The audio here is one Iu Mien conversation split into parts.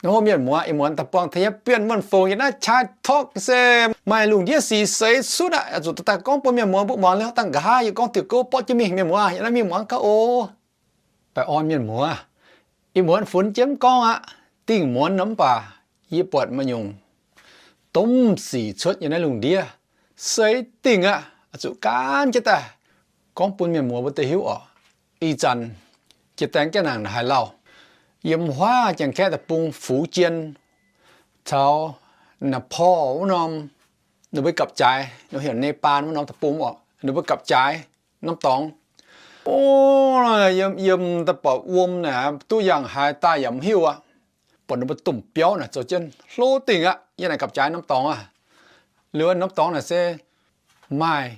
Mienh muoz, ih muonz daaih buangh taux yie Bienh Wuonh Fongc yiem naaiv Chai Talk se maaih lungh ndiev sic seix cuotv aqv. Zuqc daaih gorngv bun mienh muoz mbuo muangx liuz dangh nqa'haav yie gorngv diuc gouv borqv jienv mingh. Mienh muoz, yiem naaiv mingh muangx gaax oc. Baengh orn mienh muoz, ih muonz funx jienv gorngv aqv. Dingh muonz nor mv baac yie buatc maaih nyungc domh sic cuotv yiem naaiv lungh ndiev, seix dingh aqv. Zuqc gaanv jienv daaih gorngv bun mienh muoz mbuo deix hiuv oc. Ih zanc jiex daeng jienv naaic haaix lauh, yiem huaav Janx-Kaeqv deic-bung, Fuv Jien caux Naapor wuov norm, ninh mbuo gapv-jaaix, heuc Nepaan wuov norm deic-bung oc, ninh mbuo gapv-jaaix norm dorngx. O, yiem, yiem daaih buatc wuom naaic duqv yangh haaix daaih yaac mv hiuv aqv. Buatc ninh mbuo domh biauv naaic zoux jienv hlo dingh aqv. Yiem naaic gapv-jaaix norm dorngx aqv. Liuz norm dorngx naaic se maaih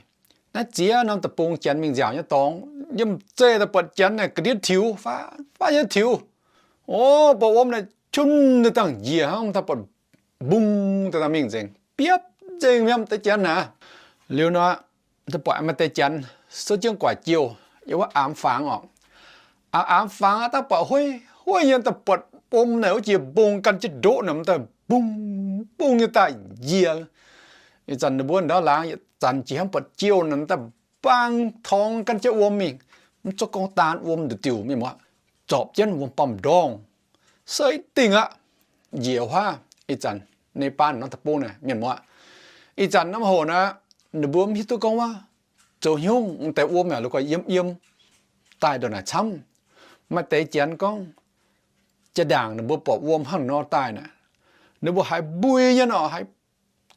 naaiv ziex norm deic-bung Janx mingh nziaauc nyei dorngx. Yiem zeih daaih buatc Janx naaic ga'ndiev tiux, faanv nyei tiux. O, buatc wuom naaic qunv daaih dangh njiec hnangv, daaih buatc mbung daaih dangh mingh nzengc, biopv nzengc mi'aqv deix Janx naaic. Liuz nor, daaih buatc maaih deix Janx souv jienv guaix jiouh yiem wuov aamx fangx oc. Aamx, aamx fangx aqv, daaih buatc hueiv hueiv nyei, daaih buatc wuom naaic wuov jiex mbung gan jienv ndoqv naaic, daaih mbung mbung nyei daaih njiec. Ih zanc ninh mbuo ndau laangz yietc zanc jiex hnangv buatc jiouh naaic daaih bang torngx gan jienv wuom mingh. Mv zorqv gorngv daan wuom nduqc diuc mienh muoz, zorpc jienv wuom-baamh ndorngh, seix dingh aqv. Njiec huaav ih zanc Nepaan norm deic-bung naaic mienh muoz. Ih zanc norm hoc naaic, ninh mbuo mv hiuv duqv gorngv wuov zoux haaix nyungc, deix wuom yaac la'guaih yiem yiem daaih ndongc naaic camv. Maaih deix Janx gorngv, jaa-ndaangc ninh mbuo buatc wuom hnangv nor daaih naaic, ninh mbuo haiz mbui nyei nor, haiz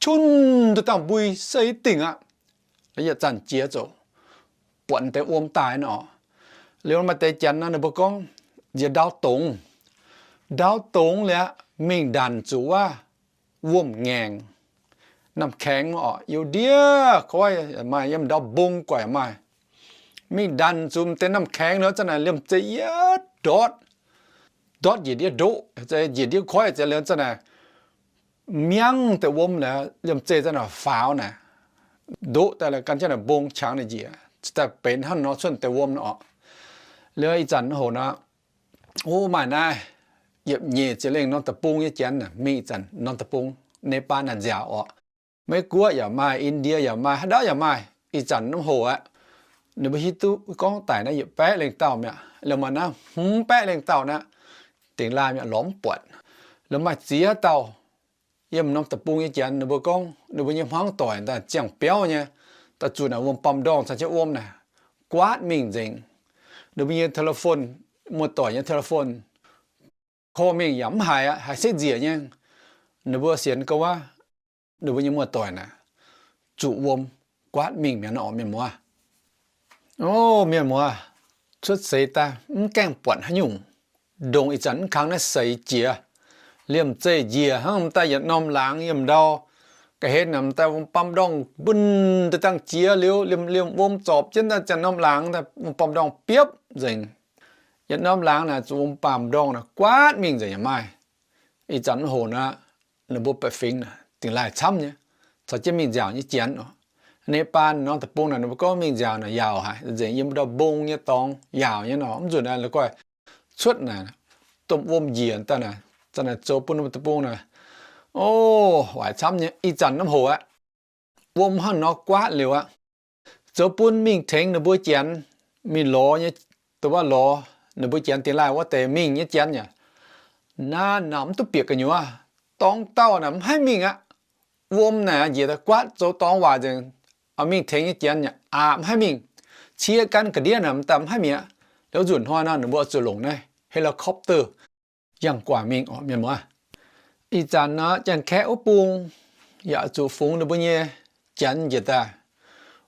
qunv daaih dangh mbui seix dingh aqv. Yietc zanc jiex ziouc buatc deix wuom daaih nor. Liuz maaih deix Janx nor ninh mbuo gorngv nziex ndau dongz. Ndau dongz liuz aqv, mingh ndanc zuqc wuov wuom-ngaengc, น้ำแข็ง oc, youh ndiev koiv, maaih yiem ndau mbong guaix maaih. Mingh ndanc zuqc m'deix น้ำแข็ง liuz zanc naaic liemh zeih yietv ndortv, ndortv njiec ndiev ndoqv, njiec ndiev koiv, liuz zanc naaic miangv deix wuom naaic liemh zeih zanc naaic faaux naaic, ndoqv daaih liuz gan jienv naaic mbong qangx naaic njiec, daaih benx hnangv nor cuotv deix wuom nor oc. Liuz ih zanc hoc nor, o, maaih naaiv yietc nyeic ziepc lengh norm deic-bung nyei Janx naaic mingh ih zanc norm deic-bung Nepaan naaic nziaauc oc. Meiv Guoqv yaac maaih, Indie yaac maaih, haaix ndau yaac maaih. Ih zanc norm hoc aqv, ninh mbuo hiuv duqv gorngv daic naaiv yietc baeqv lengh dauh mi'aqv. Liuz maaih naaiv hmz baeqv lengh dauh naaiv, dingx laaih mi'aqv, lorz mv buatc. Liuz maaih ziex dauh yiem norm deic-bung nyei Janx, ninh mbuo gorngv ninh mbuo nyei hmuangv doic daaih ziangh biauv nyei, daaih zuqc naaic wuom-baamh ndorngh caux jienv wuom naaic guaatv mingh nzengc. Ninh mbuo nyei telephone, muoz-doic nyei telephone call mingh yaac mv haiz aqv, haiz setv nziec nyei. Ninh mbuo sienx gorngv wuov, ninh mbuo nyei muoz-doic naaic zuqc wuom guaatv mingh mi'aqv nor, mienh muoz. O, mienh muoz, cuotv seix daaih mv gaengh buatc haaix nyungc. Ndongc ih zanc mv kang naaiv seix jiex, liemh zeih njiec hnangv m'daaih yietc norm laangz yiem ndau. Ga'hlen naaic m'daaih wuom-baamh ndorngh mbunh daaih dangh jiex liuz, liemh, liemh wuom zorpc jienv daaih yietc norm laangz daaih wuom-baamh ndorngh biopv nzengc. Yietc norm laangz naaic zuqc wuom-baamh ndorngh naaic guaatv mingh nzengc yaac maaih. Ih zanc mv hoc naaic, ninh mbuo baeqc fingx naaic dingx laaih camv nyei, caux jienv mingh nziaauc nyei Janx oc. Nepaan norm deic-bung naaic ninh mbuo gorngv mingh nziaauc naaic yaauc haic, nzengc yiem ndau mbong nyei dorngx yaauc nyei nor, mv nzunc naaic la'guaih cuotv naaic domh wuom njiec daaih naaic, zanc naaic zoux bun ninh mbuo deic-bung naaic, o, waaic camv nyei. Ih zanc norm hoc aqv, wuom hnangv nor guaatv liuz aqv, zoux bun mingh tengx ninh mbuo Janx, mingh lorz nyei, dongh wuov lorz ninh mbuo Janx dingx laaih wuov deix mingh nyei Janx yaac naaic naaic mv duqv bieqc gu'nyuoz. Dorngx dauh naaic mv haih mingh aqv. Wuom naaic njiec daaih guaatv zoux dorngx waaic nzengc. Mingh tengx nyei Janx yaac aqc mv haih mingh. Cie gan ga'ndiev naaic m'daaih mv haih mingh aqv. Liuz nzunc hnoi nor ninh mbuo zuqc longc naaiv helicopter yangh guangc mingh oc, mienh muoz. Ih zanc nor Janx-Kaeqv wuov bung yaac zuqc fungx ninh mbuo nyei Janx njiec daaih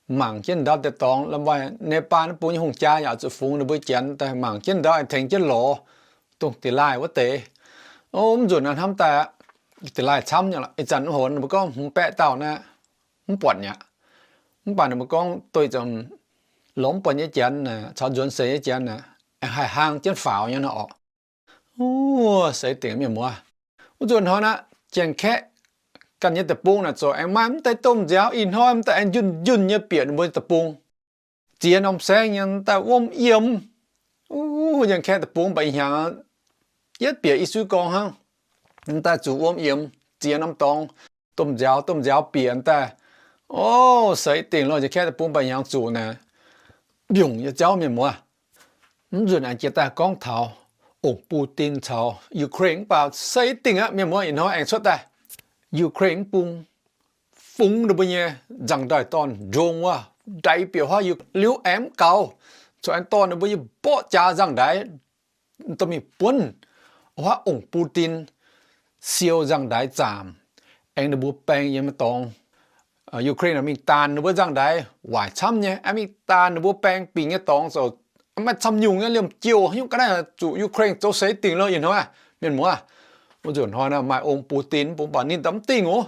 mangc jienv ndau deix dorngx. Lamh waaih Nepaan wuov bung nyei hungh jaa yaac zuqc fungx ninh mbuo Janx daaih mangc jienv ndau, tengx jienv lorz dongh dingx laaih wuov deix. O, mv nzunc naaic hnamv daaih aqv, dingx laaih camv nyei lorqc. Ih zanc mv hoc ninh mbuo gorngv hmz baeqv dauh naaiv mv buatc mi'aqv. Mv baac ninh mbuo gorngv doix zanc lorz mv buatc nyei Janx naaic caux nzuonx seix nyei Janx naaic aengx haih hlang jienv faaux nyei nor oc. Wuov seix dingc mienh muoz. Wuov nzunc hnoi naaic, Janx-Kaeqv ganh nyei deic-bung naaic zoux aengx maaih mv deix domh nziaaux. Ih hnoi mv daaih aengx njunh njunh nyei bieqc ninh mbuo deic-bung. Ziex norm saengv nyei mv daaih wuom yiem. Wuov Janx-Kaeqv deic-bung mv baac ih hnyangx yietv bieqc i suiv gorngv hnangv. M'daaih zuqc wuom yiemx ziex norm dorngx, domh nziaaux domh nziaaux bieqc daaih. O, seix dingc loh, njiec kaeqv deic-bung mbaih hnyangx zuqc naaic, mbiungc nyei jauv mienh muoz. Mv nzunc aengx jiex daaih gorngv taux ong-bung-din caux Ukraine mv baac seix dingc aqv mienh muoz. Ih hnoi aengx cuotv daaih Ukraine mv bung fungx ninh mbuo nyei nzangc-ndaix dorn ndongc wuov, ndaix bieqc huaav liuz aengx mv gaux, corc aengx dorh ninh mbuo nyei mborqv jaax nzangc-ndaix dorh mingh buonv wuov ong-bung-din siou nzangc-ndaix zaamc, aengx ninh mbuo baeng yiem dorngx. Ukraine mingh daanh ninh mbuo nzangc-ndaix waaic camv nyei, aengx mingh daanh ninh mbuo baeng bingc nyei dorngx zoux, maiv maaih camv nyungc nyei, liemh jouh nyungc ga'naaiv zuqc Ukraine zoux seix dingc loh ih hnoi. Mienh muoz, wuov nzunc hnoi naaiv maaih ong-bung-din mv bung mv baac ninh daaih mv dingh oc.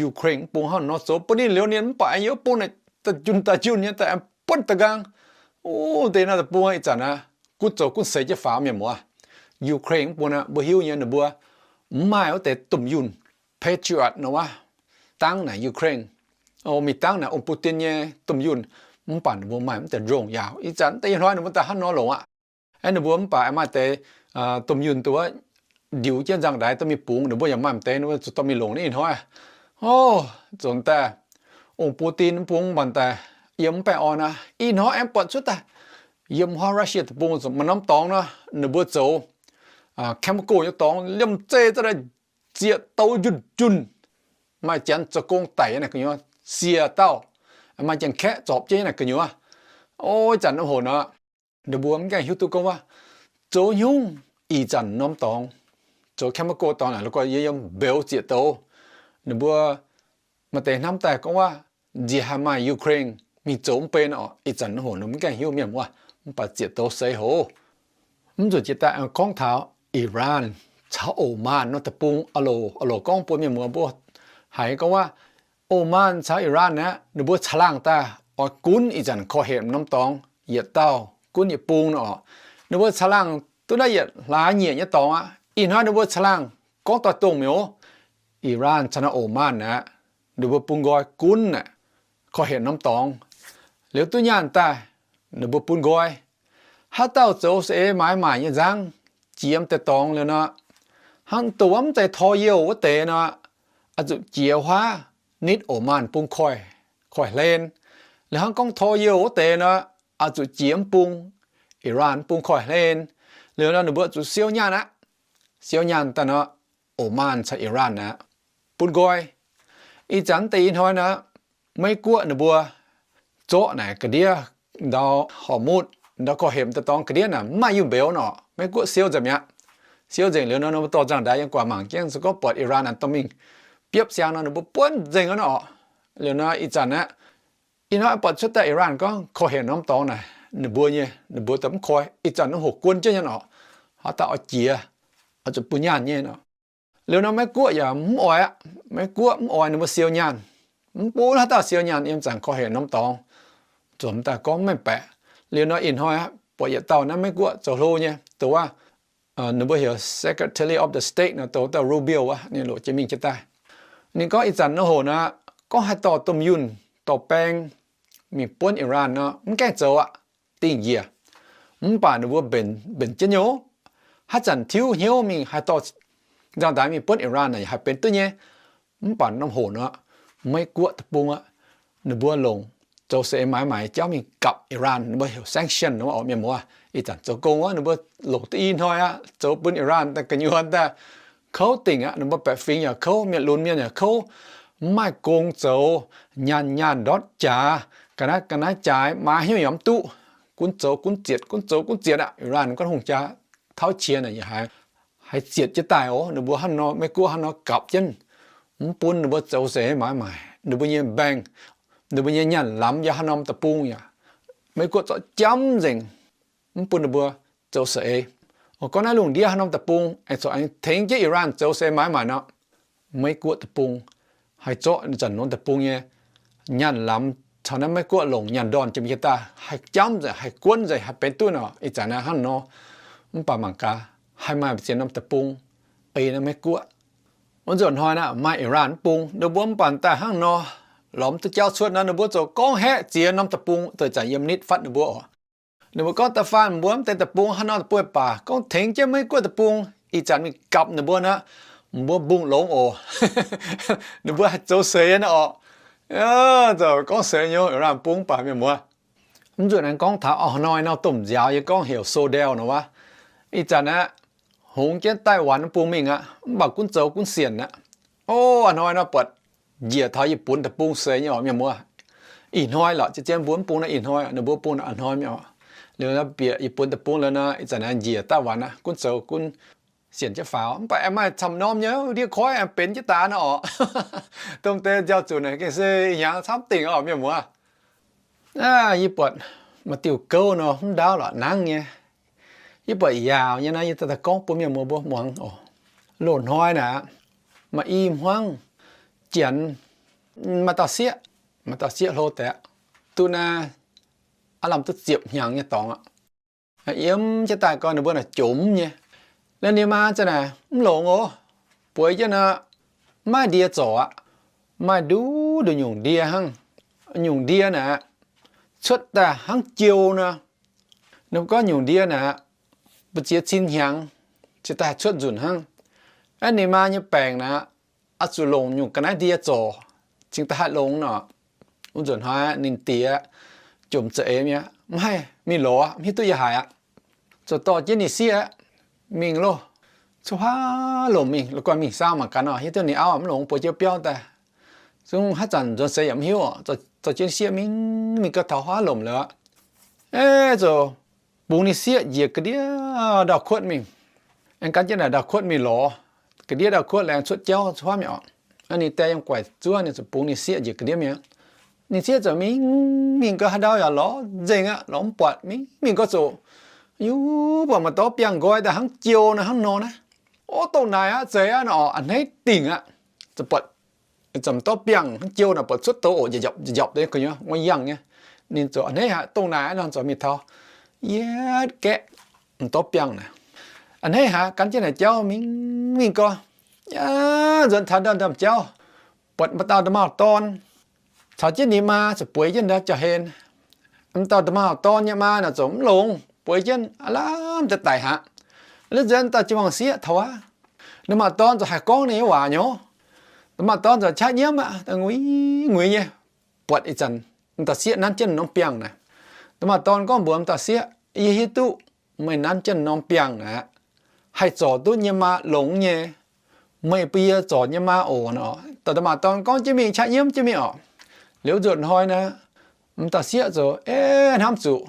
Ukraine mv bung hnangv nor zoux bun ninh liuz ninh mv baac aengx yiem bung naaic da'junh da'junh nyei daaih aengx buonv da'nqaang. O, deix naaiv deic-bung ih zanc aqv, gunv zoux gunv seix jienv faaux mienh muoz. Ukraine mv bung aqv, mbuo hiuv nyei ninh mbuo mv maaih wuov deix domh yunh Patriot nor wuov, dangv naaic Ukraine, o, mingh dangv naaic ong-bung-din nyei domh yunh, mv baac ninh mbuo maaih mv deix ndongh yaauc. Ih zanc deix ih hnoi ninh mbuo daaih hnangv nor longc aqv. Aeqv, ninh mbuo mv baac maaih deix domh yunh dongh wuov ndiux jienv nzangc-ndaix dorh mingh bungx, ninh mbuo yaac maaih m'deix ninh mbuo zuqc dorh mingh longc naaiv ih hnoi. O, nzunc daaih ong-bung-din mv bung mv baac daaih yiem mv baengh orn aqv. Ih hnoi aengx buatc cuotv daaih yiem huaav Russia deic-bung maaih norm dorngx nor, ninh mbuo zoux chemical nyei dorngx liemh zeih za'gengh zieqc douz njunh njunh, maaih janx zoux gong daic nyei naaic gu'nyuoz, siec dauh, maaih janx-kaeqv zorpc jienv nyei naaic gu'nyuoz. O, ih zanc norm hoc nor, ninh mbuo mv gaengh hiuv duqv gorngv wuov zoux nyungc. Ih zanc norm dorngx zoux chemical dorngx naaic, la'guaih yiem mbeux zieqc douz. Ninh mbuo maaih deix hnamv daaih gorngv wuov nziex haih maaih Ukraine mingh zoux mv bei nor. Ih zanc norm hoc ninh mbuo mv gaengh hiuv mienh muoz, mv baac zieqc douz seix hoc. Mv nzunc jiex daaih gorngv taux Iran caux Oman norm deic-bung. A'loc gorngv bun mienh muoz mbuo haiz gorngv wuov Oman caux Iran aeqv, ninh mbuo caangh laangh daaih oix gunv ih zanc korv-hemx norm dorngx yietc dauh gunv yietc bung nor. Ninh mbuo caangh laangh duqv naaiv yietc hlaax nyieqc nyei dorngx aqv. Ih hnoi ninh mbuo caangh laangh gorngv doix-dongh mi'aqv. Iran caux naaiv Oman aeqv, ninh mbuo bun nqoi gunv naaic, korv-hemx norm dorngx. Liuz duqv nyaanh daaih, ninh mbuo bun nqoi, haaix dauh zoux saeng-eix maaiz maaic nyei nzangv, jiex m'deix dorngx liuz nor, hnangv dongh wuov mv zeiz tor youh wuov deix nor, oix zuqc jiex huaav nitv Oman bung koiv-hlen. Liuz hnangv gorngv tor youh wuov deix nor, oix zuqc jiex mv bung Iran bung koiv-hlen. Liuz nor ninh mbuo zuqc siou nyaanh aqv. Siou nyaanh daaih nor, Oman caux Iran aeqv, bun nqoi. Ih zanc deix ih hnoi nor, Meiv-Guoqv ninh mbuo zorqv naaic ga'ndiev ndau Hormuz, ndau korv-hemx daaih dorngx ga'ndiev naaic mv maaih yunh mbeux nor, Meiv-Guoqv siou nzengc mi'aqv. Siou nzengc liuz nor, ninh mbuo dorh nzangv-ndaix yiem guaax mangc jienv, se gorngv buatc Iran aengx dorh mingh biopv siang nor, ninh mbuo buonv nzengc nor. Liuz nor ih zanc aeqv, ih hnoi buatc cuotv daaih Iran gorngv korv-hemx norm dorngx naaic ninh mbuo nyei, ninh mbuo daaih mv koi. Ih zanc nor hoqc guon jienv nyei nor, haaix dauh oix jiex, oix zuqc bun nyaanh nyei nor. Liuz nor Meiv-Guoqv yaac mv oix aqv. Meiv-Guoqv mv oix ninh mbuo siou nyaanh, mv bun haaix dauh siou nyaanh yiem zanc korv-hemx norm dorngx. Zuqc m'daaih gorngv maiv baeqc. Liuz nor ih hnoi aqv, buatc yietc dauh naaiv Meiv-Guoqv zoux hlo nyei, dongh wuov ninh mbuo heuc Secretary of the State nor, dongh dauh Rubio wuov, ninh loqc jiex mingh jienv daaih. Ninh gorngv ih zanc nor hoc nor, gorngv haih dorh domh yunh, dorh baeng mingh buonv Iran nor, mv gaengh zoux aqv. Dingh njiec. Mv baac ninh mbuo mbenc, mbenc jienv nyei. Haaix zanc tiuv hnyouv mingh haih dorh nzangv-ndaix mingh buonv Iran naaic yaac haih benx duqv nyei. Mv baac norm hoc nor, Meiv-Guoqv deic-bung aqv, ninh mbuo longc zoux saeng-eix maaiz maaic jauv mingh gapv Iran, ninh mbuo heuc sanction nor, mienh muoz. Ih zanc zoux gong wuov, ninh mbuo longc duqv i hnoi aqv, zoux bun Iran daaih gu'nyuoz daaih kouv dingc aqv. Ninh mbuo baeqc fingx yaac kouv, mienh lunx mienh yaac kouv, mv maaih gong zoux, nyaanh nyaanh ndortv jaax, ga'naaiv ga'naaiv jaaix, maaiz hnyouv yaac mv duqv. Gunv zoux gunv zietc, gunv zoux gunv zietc aqv. Iran gorngv hungh jaa tauv qiex naaic yaac haiz, haiz zietc jienv daaih oc. Ninh mbuo hnangv nor, Meiv-Guoqv hnangv nor gapv jienv, mv bun ninh mbuo zoux saeng-eix maaiz maaic, ninh mbuo nyei bank, ninh mbuo nyei nyaanh lamz yiem haaix norm deic-bung yaac, Meiv-Guoqv zorqv jamv nzengc, mv bun ninh mbuo zoux saeng-eix. Gorngv naaiv lungh ndiev haaix norm deic-bung aengx corc aengx tengx jienv Iran zoux saeng-eix maaiz maaic nor, Meiv-Guoqv deic-bung haih zorqv zanc norm deic-bung nyei nyaanh lamz caux naaiv Meiv-Guoqv longc nyaanh ndorn jiex mingh jienv daaih haih jamv nzengc, haih guonv nzengc, haih benx duqv nor. Ih zanc naaiv hnangv nor, mv baac mangc gaax haih maaih ziex norm deic-bung ei naaiv Meiv-Guoqv. Wuov nzunc hnoi naaiv maaih Iran mv bung, ninh mbuo mv baac daaih hnangv nor, lorz mv duqv jauv cuotv nor, ninh mbuo ziouc gorngv haeqv ziex norm deic-bung daaih zanc yiem nitv fatv ninh mbuo oc. Ninh mbuo gorngv da'faanh mbuo mv deix deic-bung haaix norm deic-bung mv baac gorngv tengx jienv Meiv-Guoqv deic-bung ih zanc mingh gapv ninh mbuo nor, mbuo mbungh longx oc. Ninh mbuo haih zoux seix nyei naaiv orqc. Gorngv seix nyei, laanh bung baac mienh muoz. Mv nzunc aengx gorngv taux a'hnoi nor domh nziaaux yie gorngv heuc Sodel nor wuov. Ih zanc aqv, hungx jienv Daaih Wanc bung mingh aqv, mv baac gunv zoux gunv sienc aqv. O, a'hnoi nor buatc njiec taux Yietc Bunx deic-bung seix nyei orqc, mienh muoz. Ih hnoi lorqc, zien-zien mbuo mv bung naaiv ih hnoi, ninh mbuo bung naaiv a'hnoi mingh orqc. Liuz nor bieqc Yietc Bunx deic-bung liuz nor, ih zanc naaiv njiec Daaih Wanc aqv, gunv zoux gunv sienc jienv faaux, mv baac aengx maaih camv norm nyei ndie-koiv aengx benx jienv daaih nor orqc. Domh deix nziaaux zunc gengh se ih hnyangx camv dingc orqc, mienh muoz. Yie buatc maaih diuh gouv nor mv ndaauv lorqc, nangv nyei. Yie buatc yaauc nyei naaiv, yie daaih gorngv bun mienh muoz mbuo muangx oc. Loz-hnoi naaic, maaih i hmuangv Janx, maaih dauh sieqv, maaih dauh sieqv hlo deix, duqv naaiv aav lamh duqv ziepc hnyangx nyei dorngx aqv. Yiem jienv daaih gau ninh mbuo naaic jomc nyei. Liuz ninh maa za'naaic mv longx oc, bueix jienv nor, maiv ndie zorc aqv. Maaih nduqc nduqc nyungc ndie hnangv. Nyungc ndie naaic, cuotv daaih hnangv jiou nor. Ninh gorngv nyungc ndie naaic, mbu'ziex cin hnyangx cingx daaih haih cuotv nzunc hnangv. Aeqv, ninh maa nyei baengc naaic, oix zuqc longc nyungc ga'naaiv ndie zorc cingx daaih haih longx nor. Wuov nzunc hnoi ninh diex jomc za'eix mi'aqv, mv haih mingh lorz, mv hiuv duqv yiem haaix aqv. Ziouc dorh jienv ninh sieqv aqv, mingh loh, cuotv huaav lomc mingh, la'guaih mingh saau mangc gaax nor, hiuv duqv ninh auv mv longx, bueix jienv biauv daaih. Zungv haaix zanc nzuonx seix yaac mv hiuv, ziouc jienv sieqv mingh, mingh gau taux huaav lomc liuz aqv, ziouc bungx ninh sieqv njiec ga'ndiev ndau-kuotv mingh. Aengx gan jienv naaic ndau-kuotv mingh lorz, ga'ndiev ndau-kuotv laengz cuotv jauv cuotv huaav mi'aqv. Ninh die yiem guaix zuov, ninh ziouc bungx ninh sieqv njiec ga'ndiev mingh. Ninh sieqv ziouc mingh, mingh gau haaix ndau yaac lorz nzengc aqv, lorz mv buatc, mingh mingh gau ziouc, yie buatc maaih dorv biangh nqoi daaih hnangv jiou nor, hnangv nor naaiv. O, dongh naaic aqv, zeiz aqv nor, a'hneiv dingc aqv. Ziouc buatc, ziouc dorv biangh hnangv jiou nor, buatc cuotv douz oc, njapc njapc gu'nyuoz, wuov yangh nyei. Ninh ziouc a'hneiv haic, dongh naaic aqv nor, ziouc mingh taux yietv gaeqv m'dorv biangh naaic. A'hneiv haic, gan jienv naaic jauv mingh, mingh gau, yaac nzuonx taux ndau-ndaamv jauv, buatc m'dauh nda'maauh dorn caux jienv ninh maa ziouc bueix jienv ndau jauv-hlen. M'dauh nda'maauh dorn nyei maa naaic ziouc mv longx, bueix jienv aav lamh deix daic haic. Liuz nzuonx dauh jiu-baang sieqv taux aqv, nda'maauh dorn ziouc haih gorngv ninh nyei waac nyei. Nda'maauh dorn ziouc qaqv nyiemv aqv, nguiz nguiz nyei, buatc ih zanc m'dauh sieqv nanv jienv norm biangh naaic. Nda'maauh dorn gorngv mbuox m'dauh sieqv, yie hiuv duqv meih nanv jienv norm biangh naaic haih zorc duqv yie nyei maa longx nyei. Meih bun yie zorc yie nyei maa oc nor. Dauh nda'maauh dorn gorngv jienv mingh, qaqv nyiemv jienv mingh orqc. Liuz nzuonx hnoi naaic, m'dauh sieqv ziouc, e, hnamv zuqc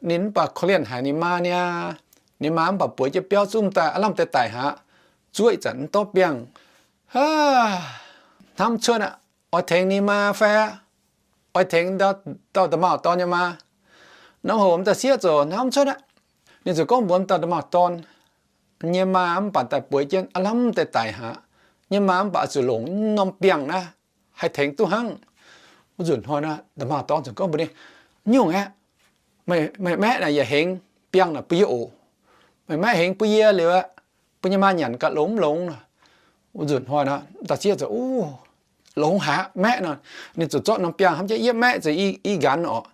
ninh mv baac korv-lienh haic ninh maa niaa. Ninh maa mv baac bueix jienv biauv zungv daaih aav lamh deix daic haic. Zuov ih zanc m'dorv biangh, hnamv cuotv aqv, oix tengx ninh maa fai oix tengx dauh nda'maauh dorn nyei maa. Norm hoc m'dauh sieqv ziouc hnamv cuotv aqv. Ninh ziouc gorngv mbuox m'dauh nda'maauh dorn, yie nyei maa mv baac daaih bueix jienv aav lamh deix daic haic. Yie nyei maa mv baac oix zuqc longc norm biangh naaiv haih tengx duqv hnangv. Wuov nzunc hnoi naaic, nda'maauh dorn ziouc gorngv mbuox ninh, nyungc aeqv, meih maeqv naaic yietc hengx biangh naaic bun yie oc. Meih maeqv hengx bun yie liuz aqv, bun yie maa nyanc gaax longx mv longx nor. Wuov nzunc hnoi naaic, dauh sieqv ziouc, longx haic, maeqv nor. Ninh ziouc zorqv norm biangh hnamv jienv yietv maeqv ziouc i nqanx orqc.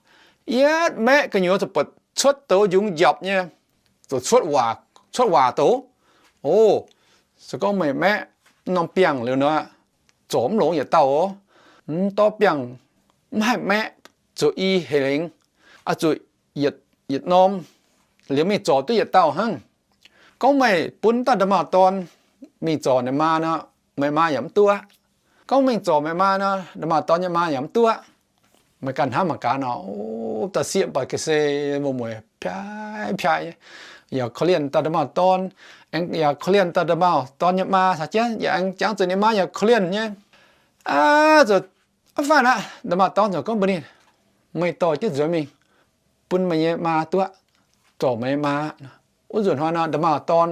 Yietv maeqv gu'nyuoz ziouc buatc cuotv douz njungx njapc nyei, ziouc cuotv waac douz. O, se gorngv meih maeqv norm biangh liuz nor, zorc mv longx yietc dauh oc. M'dorv biangh mv haih maeqv, zuqc i hengx, oix zuqc yietc norm liuz mingh zorc duqv yietc dauh hnangv. Gorngv meih bun dauh nda'maauh dorn mingh zorc ninh maa nor, meih maa yaac mv duqv aqv. Gorngv mingh zorc meih maa nor, nda'maauh dorn nyei maa yaac mv duqv aqv. Meih ganh hnamv mangc gaax nor. Dauh sieqv mv baac ga'sie mueiz-mueiz piaav-piaav nyei, yaac korv-lienh dauh nda'maauh dorn, aengx yaac korv-lienh dauh nda'maauh dorn nyei maa caux jienv, yaac aengx jangx zuqc ninh maa yaac korv-lienh nyei. Aav, ziouc, aav, faanh aqv, nda'maauh dorn ziouc gorngv mbuox ninh, meih dorh jienv nzuonx mingh bun meih nyei maa duqv, zorc meih nyei maa. Wuov nzunc hnoi nor, nda'maauh dorn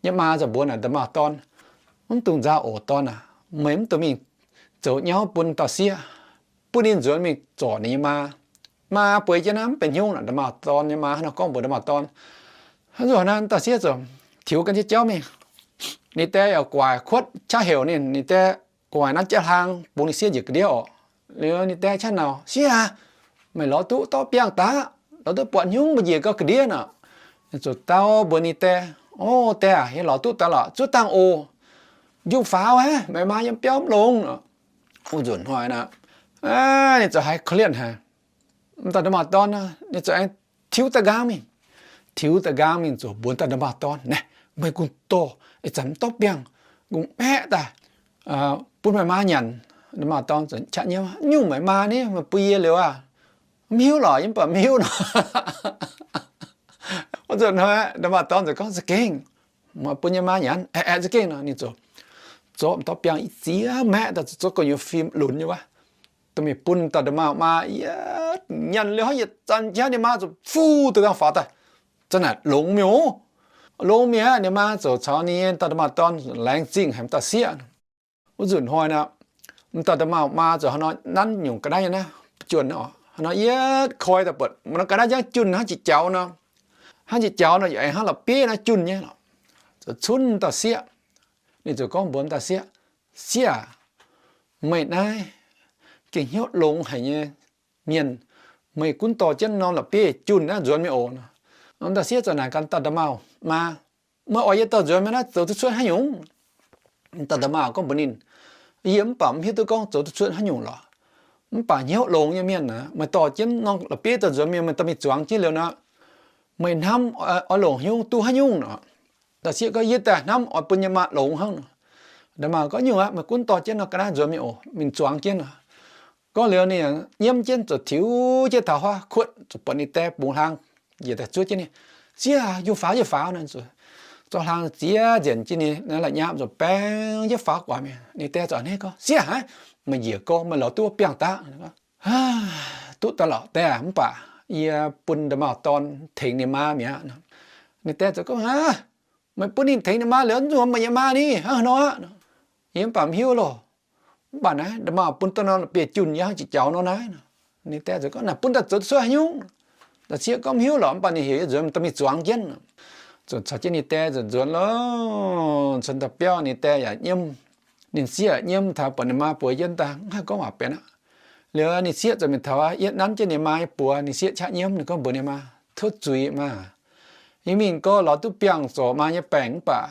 nyei maa ziouc mbuox naaic nda'maauh dorn, mv dungx nzauh oc dorn aac. Meih mv dungx mingh zoux nyauv bun dauh sieqv, bun ninh nzuonx mingh zorc ninh nyei maa. Maa bueix jienv naaiv mv benx hnyouv naaic. Nda'maauh dorn nyei maa hnangv nor gorngv mbuox nda'maauh dorn. Wuov nzunc hnoi dauh sieqv ziouc tiux gan jienv jauv mingh. Ninh die yaac guaax kuotv qaqv heuc ninh. Ninh die guaax nanv jienv hlang bungx ninh sieqv njiec ga'ndiev orqc. Liuz ninh die qaqv nau, sieqv aac, meih lorz duqv dorv biangh daaih, lorz duqv buatc hnyouv mbu'njiec gau ga'ndiev nor. Ninh ziouc dau mbuox ninh die, o, die aac, yie lorz duqv daaih lorqc, zuov dangh oc. Njunh faaux aqv, meih maa yiem biauv mv longx. Wuov nzunc hnoi naaic, ninh ziouc haiz korv-lienh haic. M'dauh nda'maauh dorn ninh ziouc aengx tiux daaih nqaang mingh, tiux daaih nqaang mingh ziouc mbuox m'dauh nda'maauh dorn, Naaiv, meih gunv dorh ih zanc m'dauh biangh, gunv maeqv daaih bun meih maa nyanc. Nda'maauh dorn ziouc qaqv nyiemv, Nyungc meih maa ni, meih bun yie liuz aqv. Mv hiuv lorqc, yie mv baac mv hiuv nor. Wuov nzunc hnoi nda'maauh dorn ziouc gorngv, Za'gengh, meih bun yie maa nyanc. Aeqv, aeqv, za'gengh nor. Ninh ziouc zorqv m'dauh biangh i ziex maeqv daaih, zorqv gu'nyuoz fim lunx nyei wuov, dorh mingh bun dauh nda'maauh maa. Yietv nyanc liuz hnangv yietc zanc jiex, ninh maa ziouc fuv deix dangh faaux daaih. Zanc naaic longx mi'aqv. Longx mi'aqv. Ninh maa ziouc caux ninh nyei dauh nda'maauh dorn laengz zingh haic m'dauh sieqv. Wuov nzunc hnoi naaic, m'dauh nda'maauh maa ziouc haaix nor nanv nyungc ga'naaiv nyei naaiv junh, haaix nor yietv koi daaih buatc maaih norm ga'naaiv jangv junh hnangv jiex jaux nor. Hnangv jiex jaux nor yaac aengx hnangv la'bieiv naaiv junh nyei lorqc. Ziouc cunv dauh sieqv. Ninh ziouc gorngv mbuox dauh sieqv, Sieqv aac, meih naaiv gengh hnyouv longx haic nyei mienh. Meih gunv dorh jienv norm la'bieiv junh naaiv nzuonx mingh oc. Dauh sieqv ziouc naaic gaax dauh nda'maauh maa, Meih oix yie dorh nzuonx mingh naaiv zoux duqv cuotv haaix nyungc? Dauh nda'maauh gorngv mbuox ninh, Yie mv baac mv hiuv duqv gorngv zoux duqv cuotv haaix nyungc lorqc. Mv baac hnyouv longx nyei mienh aac, meih dorh jienv norm la'bieiv dorh nzuonx mingh, meih dorh mingh zuangx jienv liuz nor, meih hnamv oix longc haaix nyungc duqv haaix nyungc nor? Dauh sieqv gorngv, Yie daaih hnamv oix bun yie maa longx hnangv nor. Nda'maauh gorngv, Nyungc aqv, meih gunv dorh jienv norm ga'naaiv nzuonx mingh oc, mingh zuangx jienv oc. Gorngv liuz ninh nyiemv jienv ziouc tiux jienv taux huaav kuotv, ziouc buatc ninh dae bungx hlang njiec daaih zuov jienv ninh, Sieqv aac, yie faaux, yie faaux nor. Zorqv hlang ziex nzengc jienv ninh, naaiv la'nyaapv ziouc baeng jienv faaux guaax mingh. Ninh dae ziouc a'hneiv gorngv, Sieqv aac, meih njiec gorx, meih lorz duqv wuov biangh daaih. Duqv daaih lorqc dae, mv baac yie bun nda'maauh dorn tengx ninh maa mi'aqv. Ninh dae ziouc gorngv, Aav, meih bun ninh tengx ninh maa liuz, mv zuqc meih nyei maa ni, hnangv haaix nor aqv? Yie mv baac mv hiuv loh. Mv baac naaiv nda'maauh bun dorh norm la'bieiv junh yie hnangv jiex jaux nor naaiv. Ninh dae ziouc gorngv, Naaic bun daaih zoux duqv cuotv haaix nyungc? Dauh sieqv gorngv, Mv hiuv lorqc, mv baac ninh heuc yie nzuonx dorh mingh zuangx jienv. Ziouc caux jienv ninh dae ziouc nzuonx lorqc. Nzuonx daaih biauv ninh dae yaac nyiemv. Ninh sieqv nyiemv taux buatc ninh maa bueix jienv daaih mv haih gorngv waac benx aqv. Liuz ninh sieqv ziouc mingh taux yietv nanv jienv ninh maa nyei buoz. Ninh sieqv qaqv nyiemv, ninh gorngv mbuox ninh maa, Tov zuiz maa, yie mingh gorx lorz duqv biangh zorc maa nyei baengc mv baac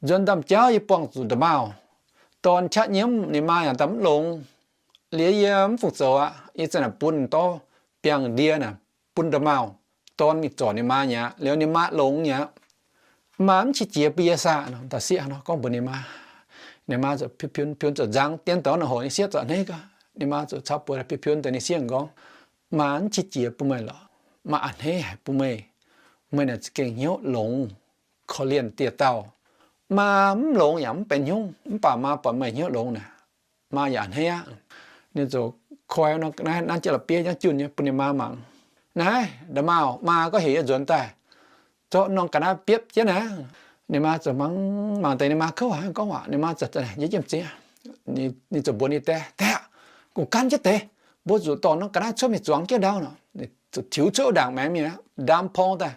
nzuonx ndaamv-jauv yie buangh zuqc nda'maauh dorn qaqv nyiemv, ninh maa yaac daaih mv longx. Liuz yie mv fungc zoux aqv. Yie za'naaic bun dorv biangh ndie naaic bun nda'maauh dorn mingh zorc ninh maa nyei aqv. Liuz ninh maa longx nyei aqv. Maa mv qiex jiez bun yie saah? Dauh sieqv hnangv nor gorngv mbuox ninh maa. Ninh maa ziouc piu-piun, piun ziouc nzang dien dorngx nor hoc ninh sieqv ziouc a'hneiv gaax. Ninh maa ziouc caux buoz piu-piun deix ninh sieqv gorngv, Maa mv qiex jiez bun meih lorqc. Maa a'hneiv haic bun meih. Meih naaic za'gengh hnyouv longx, korv-lienh dieh dauh. Maa mv longx yaac mv benx hnyungv, mv baac maa buatc meih hnyouv longx naaic, maa yaac a'hneiv aqv. Ninh ziouc koi norm ga'naaiv nanv jienv la'bieiv jangv junh nyei bun ninh maa mangc. Naaiv nda'maauh maa gorngv heuc yie nzuonx daaih zorqv norm ga'naaiv biopv jienv naaiv. Ninh maa ziouc mangc mangc deix ninh maa kouv haic gorngv waac. Ninh maa ziouc, Yie jiem zeiz. Ninh ziouc mbuox ninh dae, Dae aah, gunv gan jienv deix, mbuo zuqc dorh norm ga'naaiv cuotv mingh zuangx jienv ndau nor. Ninh ziouc tiux cuotv wuov ndaangc maengx mingh aqv, ndaam porng daaih.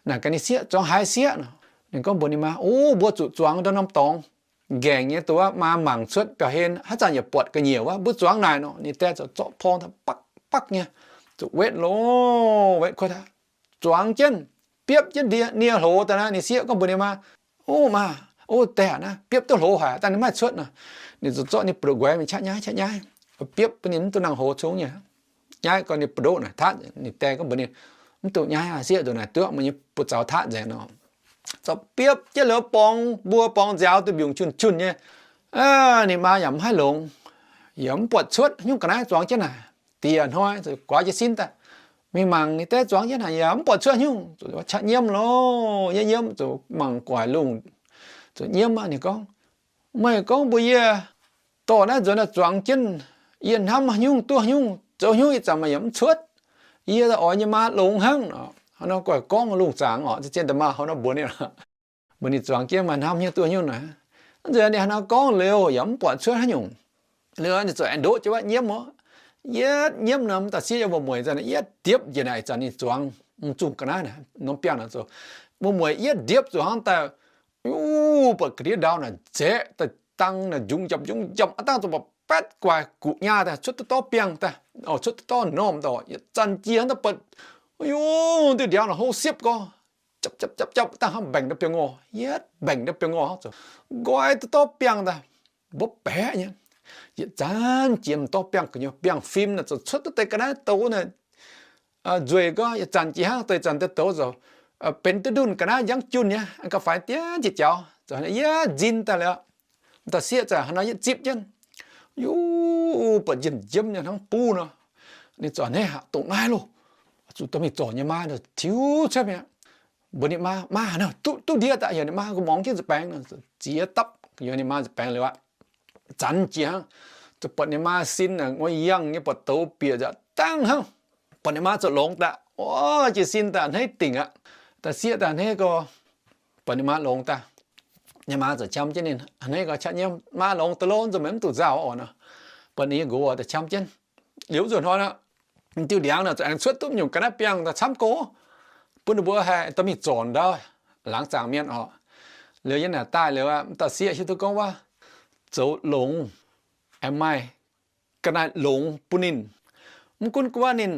Naaic gaax ninh sieqv, Zuangx haaix sieqv nor? Ninh gorngv mbuox ninh maa, Ov, mbuo zuqc zuangx ndau norm dorngx nqaengc nyei, dongh wuov maa mangc cuotv biauv-hlen haaix zanc yaac buatc ga'nyiec wuov, mbuo zuangx naaic nor. Ninh dae ziouc zorqv porng daaih bakv bakv nyei, ziouc wetv loh, wetv kuotv aqv, zuangx jienv, biopv jienv ndie nie hloz daaih naaiv. Ninh sieqv gorngv mbuox ninh maa, Ov maa, ov dae aah, naaiv biopv duqv hloz haic, dangh ninh maiv cuotv nor. Ninh ziouc zorqv ninh buoz-ndoqv guaix mingh qaqv nyaiv qaqv nyaiv, biopv bun ninh mv duqv nangh hoz cong nyei. Nyaiv gau ninh buoz-ndoqv naaic tatv. Ninh dae gorngv mbuox ninh, Mv duqv nyaiv aqv, sieqv, nzunc naaic duqv meih nyei buoz-zaux tatv nzengc nor. Zorqv biopv jienv liuz borngz mbuo borngz nziaaux duqv mbiungc junh-junh nyei. Ninh maa yaac mv haih longx, yaac mv buatc cuotv haaix nyungc ga'naaiv zuangx jienv naaic. Diec hnoi ziouc guaax jiez sin daaih mingh mangc ninh dae zuangx jienv naaic yaac mv buatc cuotv haaix nyungc. Qaqv nyiemv loh, nyiemv nyiemv ziouc mangc gu'nguaaic lungh, ziouc nyiemv aqv. Ninh gorngv, Meih gorngv mbuox yie dorh naaiv nzuonx daaih zuangx jienv, yie hnamv haaix nyungc duqv haaix nyungc, zoux haaix nyungc ih zanc meih yaac mv cuotv. Yie oix nyei maa longx hnangv. Hnangv nor guaih gorngv lungh zaangc oc, zien da'maauh hnangv nor mbuox ninh, mbuox ninh zuangx jienv maaih hnamv hnyouv duqv haaix nyungc naaic. Nzunc ninh hnangv nor gorngv liuz yaac mv buatc cuotv haaix nyungc. Liuz ninh ziouc aengx ndoqv jienv wuov nyiemv oc. Yietv nyiemv nor, m'daaih sieqv yaac muoz-mueic nzengc, yietv diepv njiec naaic ih zanc ninh zuangx mv zungh ga'naaiv naaic, norm biangh naaic zoux muoz-mueic yietv diepv zuqc hnangv daaih, buatc ga'ndiev ndau naaic nzaeqv daaih dangh naaic njungc njapc njungc njapc aqv, dangh zoux mbuo baetv guaax guqc nyaah daaih cuotv duqv dorv biangh daaih, cuotv duqv dorv normh daaih, yietc zanc jiex hnangv daaih buatc, diuh ndiangx naaic hlo siepv gorx. japv japv japv japv dangh hnangv mbaengc ndau biangh ngorh, yietv mbaengc ndau biangh ngorh hnangv zoux, nqoi duqv dorv biangh daaih, mbuov baeqv nyei. Yietc zanc jiex m'dorv biangh gu'nyuoz, biangh fim naaic zoux cuotv duqv deix ga'naaiv douz naaic nzueic gorngv yietc zanc jiex hnangv deix zanc deix douz zoux benx duqv ndunh ga'naaiv njangv junh nyei, gauh faix diev jiex jaux zoux yie nzin daaih liuz, m'dauh sieqv zaqc haaix nor yietv zipv jienv, yie buatc njien-njiemv nyei hnangv buv nor. Ninh ziouc a'hneiv haic, dongh naaiv loh, zuqc dorh mingh zorc nyei maa tiux cuotv mi'aqv. Mbuox ninh maa, maa, duqv, duqv ndie daaih. Heuc ninh maa gorngv mangc jienv nza'baengx, ziex dapv gu'nyuoz ninh maa nza'baengx liuz aqv. Zanc jiex hnangv, zuqc buatc ninh maa sin naaic ngoi yangh nyei, buatc douz bieqc nzaqc dangh hnangv. Buatc ninh maa ziouc longx daaih, o, jiez sin daaih a'hneiv dingc aqv. Dauh sieqv daaih a'hneiv gorx, buatc ninh maa longx daaih, ninh maa ziouc qam jienv ninh a'hneiv gorx, qaqv nyei maa longx daaih lo, nzunc meih mv duqv nzauh oc nor. Buatc ninh nyei nqox daaih qam jienv. Liuz nzunc hnoi aqv, diuh ndiangx naaic zuqc aengx cuotv duqv nyungc ga'naaiv biangh daaih camv gox, bun ninh mbuo haih dorh mingh zorc ndau laangz zaangc mienh oc. Liuz yiem naaic daaih liuz aqv, m'dauh sieqv hiuv duqv gorngv wuov, zoux longx aengx maaih ga'naaiv longx bun ninh. Mv gunv guov ninh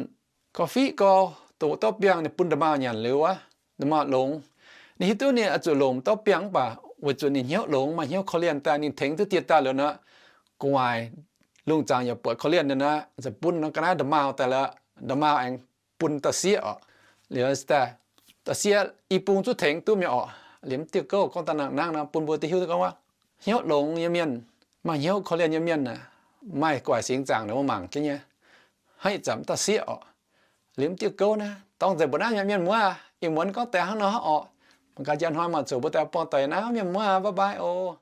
korv-fiqv gau, doqc dorv biangh ninh bun nda'maauh nyanc liuz wuov, nda'maauh longx. Ninh hiuv duqv ninh oix zuqc longc dorv biangh mv baac weic zuqc ninh hnyouv longx, maaih hnyouv korv-lienh daaih, ninh tengx duqv dieh daaih liuz nor, gu'nguaaic lungh zaangc yaac buatc korv-lienh nor, ziouc bun nor ga'naaiv nda'maauh daaih lorqc. Nda'maauh aengx bun dauh sieqv oc. Liuz daaih, dauh sieqv i bung zuqc tengx duqv mi'aqv oc. Liemh diuh gouv gorngv daaih nangh nangv nor bun mbuo duqv hiuv duqv gorngv wuov, hnyouv longx nyei mienh, maaih hnyouv korv-lienh nyei mienh aah, maaih gu'nguaaic singx zaangc ninh mbuo mangc jienv nyei. Hnangv ih zanc dauh sieqv oc. Liemh diuh gouv naaiv dorng nzengc mbuo naaiv mienh muoz, ih muonz gorngv deix hnangv nor hnangv oc. Mangc gaax njang hnoi mangc zuqc mbuo daaih buangh doic naaiv mienh muoz, bye bye oc.